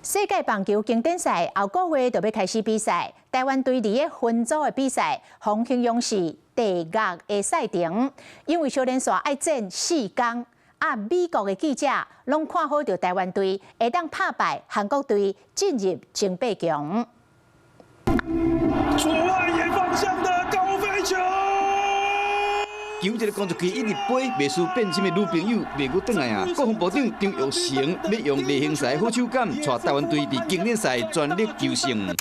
世界棒球經典賽後個月就欲開始比賽，台灣隊佇咧分組的比賽，黃興勇是地獄的賽程，因為小連續愛戰四工。啊，美國的記者攏看好著台灣隊會當拍敗韓國隊進入前八強。左外野方向的高飛球。球這个攻出去一直飛，袂輸變心的女朋友袂閣轉來啊！國防部長張育成欲用例行賽好手感，帶台灣隊佇經典賽全力求勝。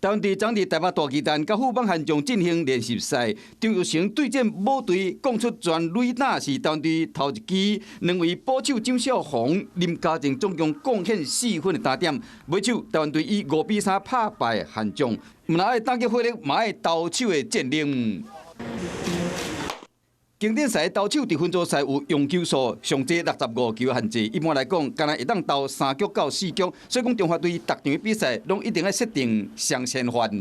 台灣隊昨佇台北大巨蛋佮富邦悍將進行練習賽，張育成對戰母隊，講出全壘打是台灣隊頭一支，兩位捕手蔣少宏、林家正總共貢獻4分的打點，尾手台灣隊以5比3拍敗悍將，毋但愛打擊火力，嘛愛投手的戰力。經典賽投手佇分組賽有用球數上濟65球限制，一般來講，干焦會當投三局到四局，所以講中華隊逐場比賽攏一定愛設定雙先發。 16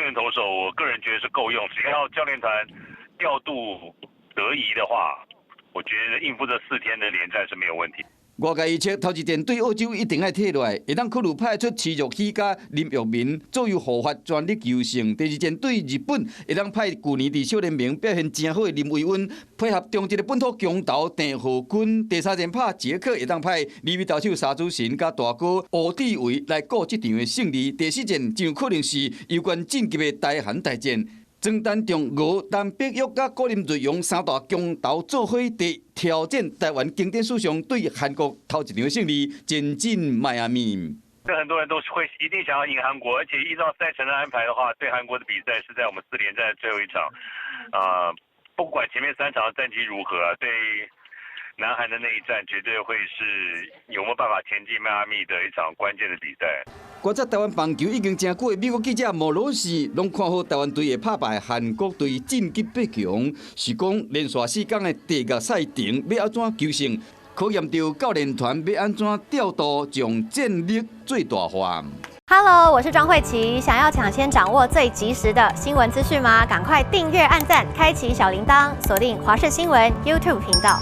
人投手，我個人覺得是夠用，只要教練團調度得宜的話，我覺得應付這4天的連戰是沒有問題。外界預測頭一戰對澳洲一定愛退落來，會當考慮派出徐若曦佮林玉明作為護發全力求勝。第二戰對日本，會當派舊年佇小聯盟表現誠好的林維溫，配合中職的本土強投鄭浩均。第三戰拍捷克，會當派旅美投手沙主神佮大哥吳志偉來顧這場的勝利。第四戰真有可能是有關晉級的台韓大戰。莊丹仲、吳陳碧玉佮郭林瑞陽三大強投做伙佇挑戰台灣經典史上對韓國頭一場勝利，前進邁阿密。這很多人都會一定想要贏韓國，而且依照賽程的安排的話，對韓國的比賽是在我們四連戰的最後一場。啊，不管前面三場的戰績如何，對南韓的那一戰絕對會是有沒有辦法前進邁阿密的一場關鍵的比賽。觀察台灣棒球已經誠久的美國記者莫羅斯，攏看好台灣隊會拍敗韓國隊晉級八強，是講連續四工的地獄賽程欲按怎求勝，考驗著教練團欲按怎調度，將戰力最大化。 Hello，我是莊慧琪，想要搶先掌握最及時的新聞資訊嗎？趕快訂閱、按讚、開啟小鈴鐺，鎖定華視新聞 YouTube 頻道。